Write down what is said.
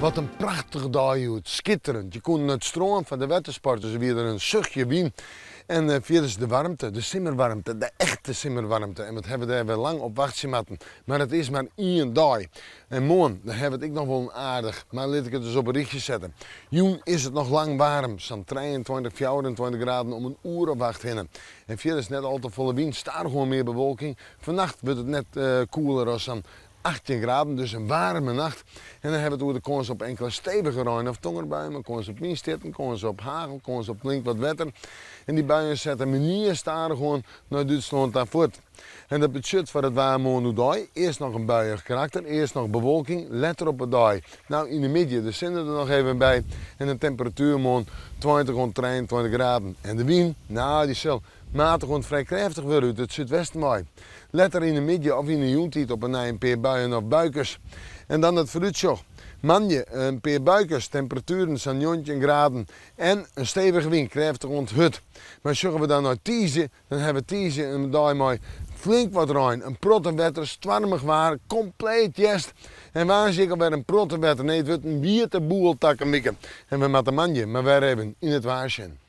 Wat in prachtige dei hjoed, skitterend. Je koenen nei it strân foar de wettersporters, wie der in suchtje wyn. En fierders de waarmte, de simmerwaarmte, de echte simmerwaarmte. En wat hawwe we dêr wer lang op wachtsje moatten. Mar it is mar ien dei. En moarn, dan hawwe we it ek noch wol in aardich. Mar lit ik it ris op in rychje sette. Jûn is it noch lang waarm, sa'n 23, 24 graden om in oere of acht hinne. En fierders net al te folle wyn, stadichoan mear bewolking. Fannacht wurdt it net koeler as sa'n 18 graden, dus in waarme nacht. En dan hawwe we it oer de kâns op inkele stevige rein of tongerbuien, mei kâns op wynstjitten, kâns op hagel, kâns op flink wat wetter. En dy buien sette mear stadichoan nei Dútslân ta fuort. En dat betsjut foar it waar moarn oerdei earst noch in buiïch karakter, earst noch bewolking, letter op 'e dei, no yn 'e middei de sinne der noch even by en in temperatuer moarn 20 oant 23 graden. En de wyn, no dy sil matich oant frij krêftich wurde út it súdwesten wei. Letter yn 'e middei of yn 'e jûntiid op 'e nij in pear buien of buikes. En dan it foarútsjoch. Moandei in pear buikes, temperatueren sa'n 19 graden en in stevige wyn, krêftich oant hurd. Mar sjogge we dan nei tiisdei, dan hawwe we tiisdei in dei mei flink wat rein, in protte wetter, stoarmich waar, kompleet hjerst. En woansdei ek alwer in protte wetter. Nee, it wurdt in wiete boel takom wike. En we moatte moandei mar wer even yn it waar sjen.